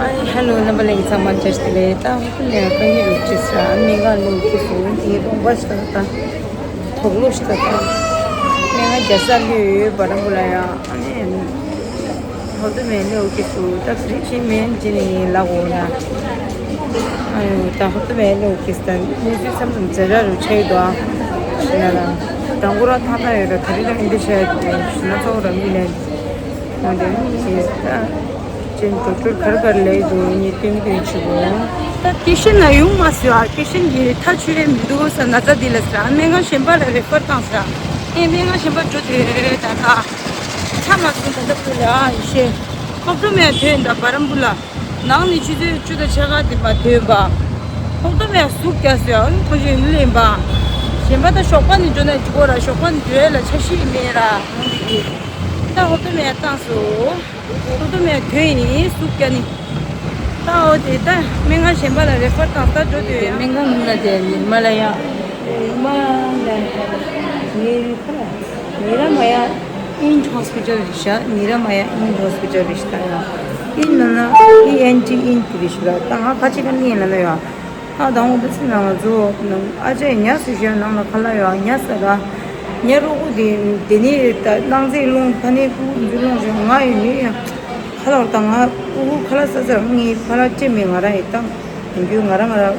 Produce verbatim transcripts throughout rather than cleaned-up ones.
ཨ་ནི་ཧེ་ལོ། རྣམ་པ་ལྷན་རྒྱས་ཚང་མ་བཀྲ་ཤིས་བདེ་ལེགས། ད་ཧོ་ཏོ་མེ་ཡ་ག་གི་རུ་ཅི་སྲ་སྨན་ཁང་ལོག་གི་སུ་དེ་རོང་པ་ཤ་ད་དོག་ལོ་ཤ་ད་སྨན་ཁང་རྒྱ་ས་ལོས་ཡོད་བ་ར་མུ་ལ་ཡ། ཨ་ནི་ཧོ་ཏོ་མེ་ལོག་གི་སུ་ད་ག་རེ་བྱེད་མེད་ཅི་ནི་ལ་གོ་ན། ཨ་ནི་ད་ཧོ་ཏོ་མེ་ལོག་གི་སུ་ད་གནས་ཚུལ་མཚམས་མཚམས་ཛ་དྲག་རུ་ཆགས་ཡོད་དོ། ཨ་ཤི་ན་ལ་དང་པོ་ར་ཐང་ཐང་ཡོད་ར། ད་རེས་ལ་ཨིན་ཏི་ཤ་ཡ་ཤི་ན་ཚོགས་ར་མི་ལན། འོན་ཏེ་ཅེས་ད་ཅན་གྲོགས་གྲོགས་གར་གར་ལས་དུ་ཉེ་སྟོན་སྟོན་ཆུ་བོ། ད་ཀི་ཤན་ན་ཡོང་མ་སོང་ཨ། ཀི་ཤན་གྱི་ཐག་ཆོད་ཡས་མི་འདུག་ས་ན་ཚ་འདི་ལ་ས་སྨན་ཁང་གཞན་པ་ལ་རེ་ཕར་བཏང་ས། ཨེ་སྨན་ཁང་གཞན་པ་འགྲོ་དེ་ད་ད་ཆ་མ་སོང་། ད་ད་བུ་ལ་ཨ་ཡི་ཤེ་ཁོག་ཏུ་མེད་དོན་ད་བ་རམ་བུ་ལ་ནང་ནས་ཆུ་ཚོད་བཅུ་དང་ཕྱེད་ཀ་དེ་པ་དོན་པ་ཁོག་ཏུ་མེད་ཟུག་རྒྱག་སོང་ཨ། ཁོ་ཞིག་ཡུལ་ལེན་པ་གཞན་པ་ད་ཞོགས་པ་ནས་འགྲོ་ན་འགྲིག་གོ་ར། ཞོགས་པ་ནས་འགྲོ་ཡས་ལ་ཆ་ཤས་མེད་ར། འོང་དེ་གི་ད་ཁོག་ཏུ་མེད་བཏང་སོང་། ཁོག་ཏུ་མེད་དོན་ཡིན་ཟུག་རྒྱག་ནི། ད་འོ་དེ་ད་སྨན་ཁང་གཞན་པ་ལ་རེ་ཕར་བཏང་ས་འགྲོ་དུས་ཡང་སྨན་ཁང་ངུ་ན་དེ་ཉི་མ་ལ་ཡ་ཉི་མ་ལ་ཉི་རི་ཁ་ཉི་ར་མ་ཡ་ཨིན་ཧོ་སི་པི་ཊལ་རེད་ཤག་ཉི་ར་མ་ཡ་ཨིན་ཧོ་སི་པི་ཊལ་རེད་ཤག་ད་ཡ་ཨིན་ལ་ན་ཨི་ཨེན་ཊི་ཨིན་དེ་རེད་ཤག་ད་ང་ཁ་ཅིག་ག་ནི་ཡིན་ལ་ན་ཡ། ཨ་དང་པོ་དེ་ཚོ་ང་ཚོ་ནང་ཨ་ཅག་ཉ་སུ་ཞིག་ནང་ལ་ཁ་ལག་ཡོད་ཉ་ཟ་ག་ཉ་རོ་ཀོ་དེ་དེ་ནས་ད་སྣང་ཚེ་རླུང་ཕ་ནས་ཀུ་འཛུལ་རླུང་ཞིག་ང་ཡོད་ནི་ཡ་ཁ་ལག་ད་ང་ཀུ་ཀུ་ཁ་ལག་ཟ་ཟ་ངའི་ཕ་ལག་ཅེ་མེད་ང་རང་ཡི་ད་ཡིན་རྒྱུ་ང་རང་ང་རང་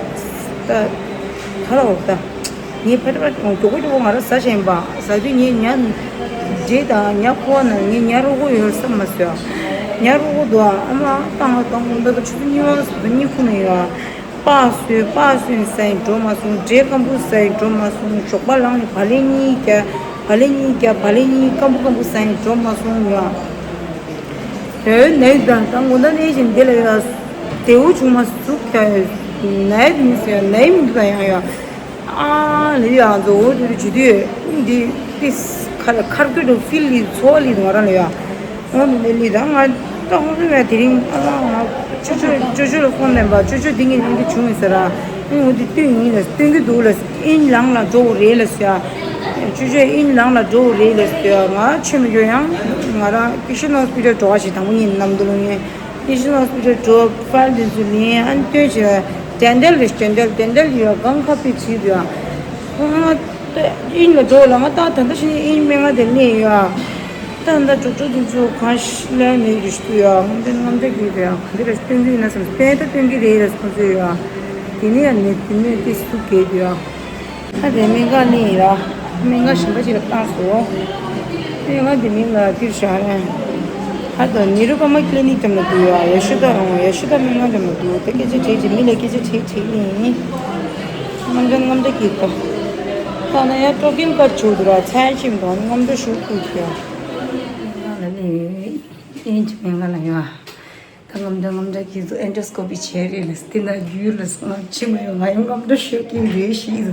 ད་ཁ་ལག་འོག་ད་ངའི་ཕ་ཏ་མགྱོགས་པོ་མགྱོགས་པོ་ང་རང་ཟ་བཞིན་པ་ཟ་དུས་ངའི་ཉ་འདྲེ་དང་ཉ་ཕོ་བ་ན་ངའི་ཉ་རོ་ཀོ་ཡོད་བསམ་མ་སོང་ཉ་རོ་ཀོ་འདུག་ཨ་མ་ཏང་ཏང་ད་ད་ཆུ་ཚོད་གཉིས་པ་སུ་གཉིད་ཁུག་ནས་ཡོད། སྤགས་སོས་སྤགས་སོས་ཟ་ཡིན་འགྲོ་མ་སོང་། འབྲས་སྐམ་པོ་ཟ་ཡིན་འགྲོ་མ་སོང་། ཞོགས་པ་ལངས་ནས་བག་ལེབ་གཉིས་བརྒྱབ། བག་ལེབ་གཉིས་བརྒྱབ། བག་ལེབ་གཉིས་སྐམ་པོ་སྐམ་པོ་ཟ་ཡིན་འགྲོ་མ་སོང་ཡ། དེ་ནས་ད་ད་ངོ་ད་གནས་བཞིན་འདི་ལ་ཡ་བདེ་བོ་བྱུང་མ་སོང་། ཁ་ནའི་མི་ཟེར་ནའི་མི་འདུག་ཡང་ཡ། ཨ་ལི་ཡ་ཛོ་འོ་དེ་རུ་ཇི་དུས་འདི་ཏིས་ཁར་ཁར་ཀི་རུ་ཕིལ་ལི་ཚོ་ལི་ང་རང་ལ་ཡ། འོ་ནི་ལི་ད་ང་ད་ཧོང་ལི་ཡ་དེ་རིང་ཨ་ལ་ང་ཅོ་ཅོ་ཅོ་ཅོ་ལ་ཕོན་ལེན་པ་ཅོ་ཅོ་འདི་ངའི་ནང་གི་བྱུང་ཡིན་ཟེར་ར། ཨ་འོ་དེ་སྟོན་ཡིན་ལ་སྟོན་གི་འདུག་ལ་ཨིན་ལང་ལ་འགྲོ་རེད་ལ་ཟེར་ཡ། ཅོ་ཅོ་ཨིན་ལང་ལ་འགྲོ་རེད་ལ་ཟེར་ཡ། ང་ཆོས་མི་འགྱོ་ཡང་ང་རང་ཀི་ཤི་ནོ་སྤི་ཏྲ་འགྲོ་བ་ཞིག་དང་པོ་ཉིད་ནམ་དུ་ལོ་ངས། ཨིན་ཤི་ནོ་སི་པི་ཏལ་འགྲོ་ཕ་ལ་དེ་ཚོ་ལེན་ཨན་སྟོན་བྱས། དེ་འདྲ་ལས་དེ་འདྲ་དེ་འདྲ་ཡོད་གང་ཁ་པི་བྱེད་དུ་ཡ། ཁོང་ཨིན་ལ་འགྲོ་ལ་ང་ད་ད་ལྟ་ཕྱིན་ཨིན་སྨན་ཁང་དེ་ལེན་ཡོད། ད་ད་གྲོགས་གྲོགས་དེ་ཚོ་གང་ཤི་ལེན་མེད་རུ་ཤི་དུ་ཡ། ངོམ་དེ་ངོམ་དེ་གི་དུ་ཡ་ག་འདི་ར་སྟོན་གི་ན་སམ་སྟོན་ད་སྟོན་གི་རེད་ར་སོང་ཚོད་ཡ། དེ་ནས་ཡ་ནས་དེ་ནས་དེ་སུ་གས་དུ་ཡ། ད་དེ་སྨན་ཁང་ནས་ཡིན་ར། སྨན་ཁང་གཞན་པ་ཅིག་ལ་བཏང་སོང་། སྨན་ཁང་དེ་མིང་ལ་ཏིར་ཤ་རེད། ཨ་ད་ནི་རུ་པ་མ་ཀི་ལི་ནིག་ཙམ་ལ་འདུག་ཡ། ཡ་ཤུ་ད་རང་ཡ་ཤུ་ད་སྨན་ཁང་ཙམ་ལ་འདུག་ད་སྐད་ཆ་དྲིས་ཀྱི་མི་ལ་སྐད་ཆ་དྲིས་དྲིས་ནི། རྔམ་སྒྲ་རྔམ་སྒྲ་གི་ད། ད་ན་ཡ་ཀྲོ་ཀིན་ཀ་ཆུ་འདུག་ར་ཚན་ཞིམ་དང་རྔམ་སྒྲ་ཞུ་ཐུབ་ཀྱི་ཡ། སྨན་ཁང་ལ་ནི་ཨིན་ཅི་སྨན་ཁང་ལ་ཡ། ད་རྔམ་སྒྲ་རྔམ་སྒྲ་གིས་ཚོ་ཨེན་ཌོ་སྐོ་པི་བྱས་རེད་ལ་སྟེ་ན་རྒྱུས་ལ་སོང་ན་ཕྱི་མ་ཡོང་ང་ཡང་རྔམ་སྒྲ་ཤོད་ཀྱིན་རེད་ཤིག་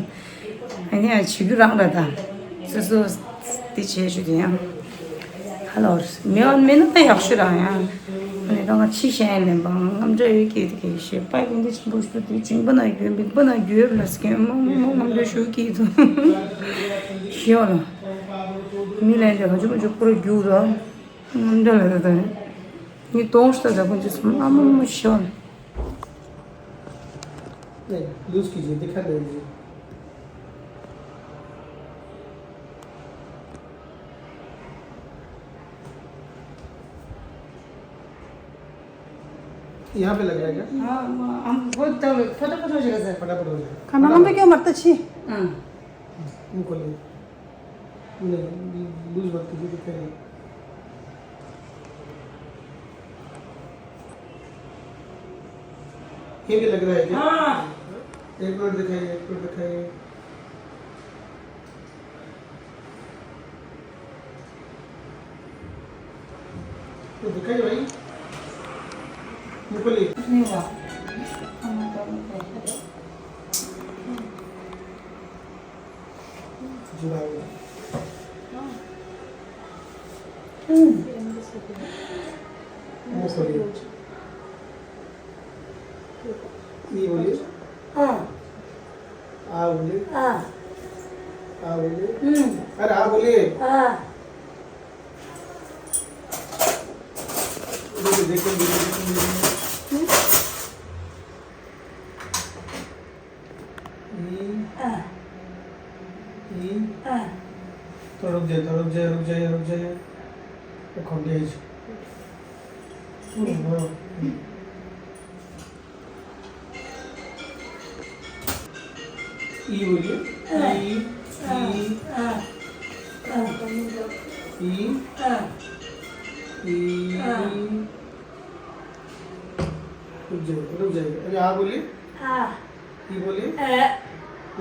ཨ་ནི་ཡང་བྱེད་རྒྱུ་རང་ར་ད་སོ་སོ་དེ་བྱས་ཞུ་དེ་ཡང་ཧ་ལོ་མེ་བ་མེ་ན་ད་ཡག་ཤོས་རང་ཡང་ཨ་ནི་ད་ང་ཕྱི་ཤན་ལེན་པ་རྔམ་སྒྲ་ཡོད་ཀྱི་དེ་གའི་ཞེས་པའི་གུང་དེ་ཆེན་པོ་ཞུ་དེ་བྱིང་པ་ན་རྒྱུས་མིག་པ་ན་རྒྱུས་ལ་སྐྱོན་མང་མང་རྔམ་སྒྲ་ཤོད་ཀྱིན་འདུག་ཤེས་ཡོང་ལ་མི་ལན་དེ་ཧ་ཅང་ཅུ་པོ་ར་རྒྱུག་ར། ངམ་འདྲ་ལ་ད་ནི་དོང་ཤ་ད་ཀུན་ཅི་སུ་ཨ་མ་མ་ཤོ། नहीं, लूज कीजिए, दिखा दो मुझे। यहाँ पे लग रहा है क्या? हाँ, हम बहुत फटाफट हो जाएगा सर। फटाफट हो जाएगा। खाना हम पे क्यों मरता छी? हाँ। मुंह खोलिए। नहीं, लूज मत कीजिए, दिखाइए। ये भी लग रहा है क्या? हाँ। एक मिनट दिखाइए, एक मिनट दिखाइए। तो दिखाइए भाई। मुंह खोलिए। नहीं हुआ। ये बोलिए। आ। आ बोलिए। आ। आ बोलिए। अरे आ बोलिए। आ। देखो, देखो, देखो, देखो, देखो। रुक जाइए, रुक जाइए, रुक जाइए, रुक जाइए। ये खोल दिया इसे। हम्म, हाँ। ई बोलिए। ई, ई, ई। ई। रुक जाइए, रुक जाइए। अरे, आ बोलिए। आ। ई बोलिए। ए।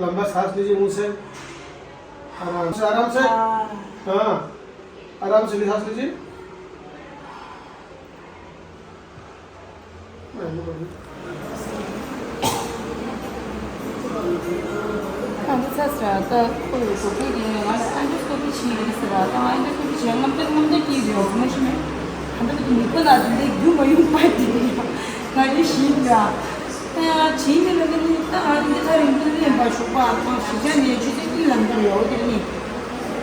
लंबा सांस लीजिए मुंह से। आराम से, आराम से। आ। हाँ। आराम से भी सांस लीजिए। ཁ་འདི་ཚ་ཟེར་ད་ཁོ་ཡོད་གོ་གི་ཡིན། ང་ལ་ཨན་ཌོ་སྐོ་པི་བྱེད་ཡིན་ཟེར། ད་ཨན་ཌོ་སྐོ་པི་བྱེད། རྔམ་སྟོན་རྔམ་སྟོན་སྐྱེས་ཡོད་མ་ཤེས་མེད། ད་ལྟ་བུ་མིག་པ་ལ་འདི་འདྲའི་རྒྱུ་མ་ཡོང་པ་དེ་ཡིན། ང་འདི་ཞིག་ཡིན་ད། ཨ་ཡ་བྱེད་ཡིན་ལ་ནི་ད་ཨ་འདི་ཐ་རིང་ཐུང་ལེན་པ་ཞོགས་པ་ཨ་ཐང་ཞིག་ཆ་ནས་ཆུ་ཚོད་གཉིས་ལམ་འགྲོ་ཡོད་དེ་ནི།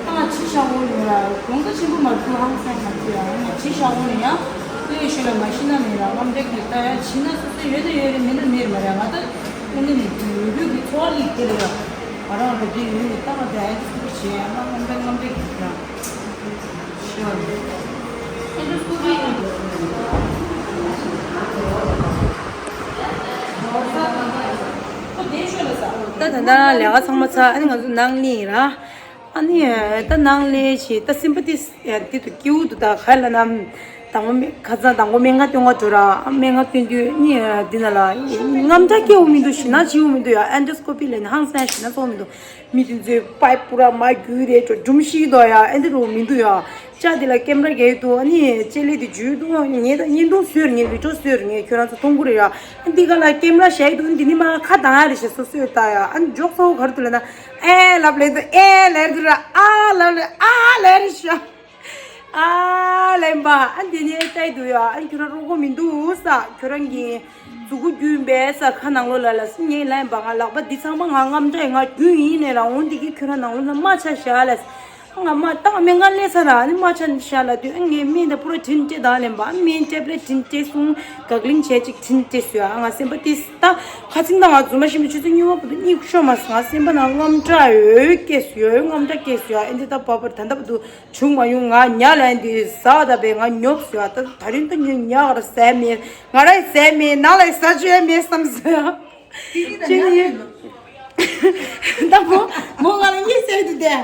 ཨ་ཅི་ཤ་བོ་ཡོད་ར། གོང་ཁ་ཆེན་པོ་མ་ཐུག་ཧང་སང་མ་ཐུག་ཡ། ཨ་ཅི་ཤ་བོ་ནི་ཡ། ལས་ཤུལ་ལ་མ་ཤི་ན་མེད་ར། རྔམ་སྟོན་གྱི་ད་ཡ་ཤི་ན་སོ་སོ་ཡོད་ན་ཡོད་རེད། མེད་ན་མེད་རེད་མ་རེད། ང་ད་ཨ་ནི་ནི་ཡོད་རྒྱུ་གི་འཚོ་བ་ལིག་དེ་རེད་ཡ། ང་རང་ད་དེ་ཡོད་ནི་ད་ང་ད་ཨ་ཅི་སྐུ་བྱེད་ཡ། ང་རྔམ་སྟོན་རྔམ་སྟོན་གྱི་ད་ཤི་བ་རེད། ཨ་ཅི་སྐུ་བྱེད་ཡ། ད་ད་ལྟ་ལས་ཀ་ཚང་མ་ཚར། ཨ་ནི་ང་ཚོ་ནང་ལ་ཡིན་ར། ཨ་ནི་ད་ནང་ལས་ཞེས་ད་སེམས་པ་དེ་དེ་དུ་སྐྱིད་པོ་འདུག་ད་ག་ལ་ན་དང་པོ་མེ་ཁ་སང་དང་པོ་སྨན་ཁང་སྟོན་ག་འགྲོ་ར། སྨན་ཁང་སྟོན་དུས་ནི་འདི་ན་ལ་རྔམ་སྐྲག་སྐྱེ་བོ་མི་འདུག་ཞེ་ན་བྱེད་བོ་མི་འདུག་ཡ། ཨན་ཌོ་སྐོ་པི་ལས་ནི་ཧང་སང་ཞེ་ན་ཚོགས་མི་འདུག་མི་དེ་ཚོས་པའིབ་པུ་ར་མ་རྒྱུས་རེད་ཅོ་སྒྲུམ་ཤིག་དོ་ཡ། ཨ་འདི་རུ་མི་འདུག་ཡ། ལྕགས་དེ་ལ་ཀེམ་ར་རྒྱག་འདུག་ཨ་ནི་ལྕེ་ལེ་དེ་འཇུས་འདུག་ངས་ད་བརྙན་ཐུང་བཟོས་རེད། ངས་བི་ཌིའོ་བཟོས་རེད། ངས་ཁྱོད་རང་ཚོ་མཐོང་གི་རེད་ཡ། ཨ་འདི་ག་ལ་ཀེམ་ར་བཞག་འདུག་འདི་ནི་མ་ཁ་གདངས་ཡ་རེད་ཞེས་སོ་སོས་ལྟ་ཡ། ཨ་འཇོག་ཚོགས་ག་རེ་འདུག་ལབ་ན། ཨེ་ལབ་ལེ་འདུག་ཨེ་ལབ་འདུག་ར། ཨ་ལབ་ལེ་ཨ་ལབ་རེད་ཤག་ཨ་ལབ་པ། ཨ་འདི་ནས་ལྟ་འདུག་ཡ། ཨ་ཁྱོད་རང་རོ་ཁོ་མི་འདུག་ས། ཁྱོད་རང་གི་མཛུ་གུ་རྒྱུས་པའི་ས་ཁ་ནང་ལོགས་ལ་ལ་སི་ངས་ལབ་པ། ང་ལག་པ་འདི་ཚང་མ་ང་རྔམ་སྐྲག་ཡིན། ང་རྒྱུས་ཡིན་ནས་ར། འོ་འདི་གི་ཁྱོད་རང་ནང་ལོགས་ལ་མ་ཆ་བཞག་ལ། ང་མ་ཏང་སྨན་ཁང་སླེབས་ས་ར་ནི་མ་ཆ་ནི་ཤ་ལ་དུས་ཨ་ངས་སྨན་དེ་པུ་རོ་ཊིན་སྤྲད་དང་ལེན་པ། སྨན་ཊེབ་ལེཊ་ཊིན་སྤྲད་སོང་། གག་ལིང་བྱས་ཅིག་ཊིན་སྤྲད་སོང་ཡ། ང་སེམས་པ་ཏིས་ད་ཁ་ཚིག་ད་ང་རྫུན་མ་ཤི་མི་ཆུ་ཚོད་གཉིས་པ་བར་དུ་གཉིད་ཤོར་མ་སོང་། ང་སེམས་པ་ནང་རྔམ་སྐྲག་ཡོད་སྐྱེས་སོང་ཡ། རྔམ་སྐྲག་སྐྱེས་སོང་ཡ། ཨེ་འདི་ད་བབ་པར་ད་ལྟ་བར་དུ་བྱུང་མ་ཡོང་། ང་ཉལ་ལ་ཨེ་འདི་ཟ་ད་པས་ང་ཉོབ་སོང་ཡ། ད་ད་རིང་ད་ཉོ་ཉལ་ག་ར་ཟས་མེད། ང་ར་ཟས་མེད། ནང་ལ་ཟ་བཅུག་ཡ་མེད་བསམ་སོང་ཡ། ཅི་ནི། ད་མོ་མོ་ང་ལ་གཉིད་སད་འདུག་དེ།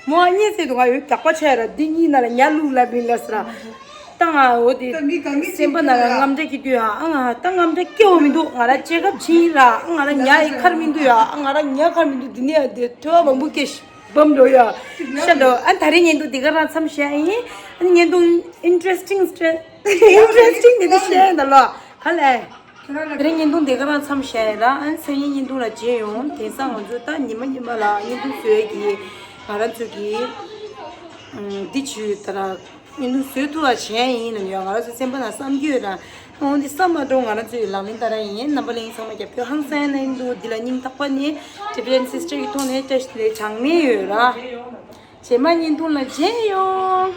མོ་ང་གཉིད་སད་འདུག་ང་ཡོད་རྒྱགས་པ་ཆེ་ར། འདི་གཉིས་ན་ལ་ཉལ་ལུགས་ལ་མིན་ལ་སི་ར། ད་ང་འོ་དེ་སེམས་པ་ན་ལ་རྔམ་སྐྲག་སྐྱེ་དུས་ཨ་ང་ད་རྔམ་སྐྲག་སྐྱེ་བོ་མི་འདུག་ང་ར་ཅེ་ཀབ་ཕྱིན་ར། ང་ར་ཉལ་ཡི་ཁར་མི་འདུག་ཡ། ང་ར་ཉལ་ཁར་མི་འདུག་འདི་ནས་དེ་ཐོས་པ་མང་པོ་སྐྱེ་ཤི་བམ་འགྲོ་ཡ། ཤ་འགྲོ། ཨ་ད་རེས་བརྙན་ཐུང་འདི་ག་རང་མཚམས་བཞག་ཡིན། ཨ་བརྙན་ཐུང་ཨིན་ཊི་རེ་སི་ཊིང་ཨིན་ཊི་རེ་སི་ཊིང་འདི་འདྲ་བཤད་ཡིན་ད་ལོ། ག་ལེ། དེ་རིང་བརྙན་ཐུང་དེ་ག་རང་མཚམས་བཞག་ཡིན་ར། ཨ་ནི་སང་ཉིན་བརྙན་ཐུང་ལ་མཇལ་ཡོང་། དེང་སང་ང་ཚོ་ད་ཉི་མ་ཉི་མ་ལ་བརྙན་ཐུང་བཟོས་ཀྱི་ང་རང་ཚོ་གི་ཨམ་འདི་བྱུས་ད་ར་བརྙན་ཐུང་བཟོས་ཐུབ་པ་བྱས་ཡིན་ནམ་ཡང་ང་རང་ཚོ་སེམས་པ་ན་བསམ་རྒྱུ་ཡོད་ར། འོ་འདི་བསམ་མ་འགྲོ། ང་རང་ཚོའི་ལག་ལེན་བསྟར་ཡ་ཡིན། རྣམ་པ་ལྷན་རྒྱས་ཚང་མ་རྒྱབ་སྐྱོར་ཧང་སང་གནང་འདུག་འདི་ལ་སྙིང་ཐག་པ་ནས་ཌི་ཕི་རེན་སི་སི་ཊར་གི་ཐོག་ནས་བཀྲ་ཤིས་བདེ་ལེགས་གྲངས་མེད་ཡོད་ར། རྗེས་མ་བརྙན་ཐུང་ལ་མཇལ་ཡོང་།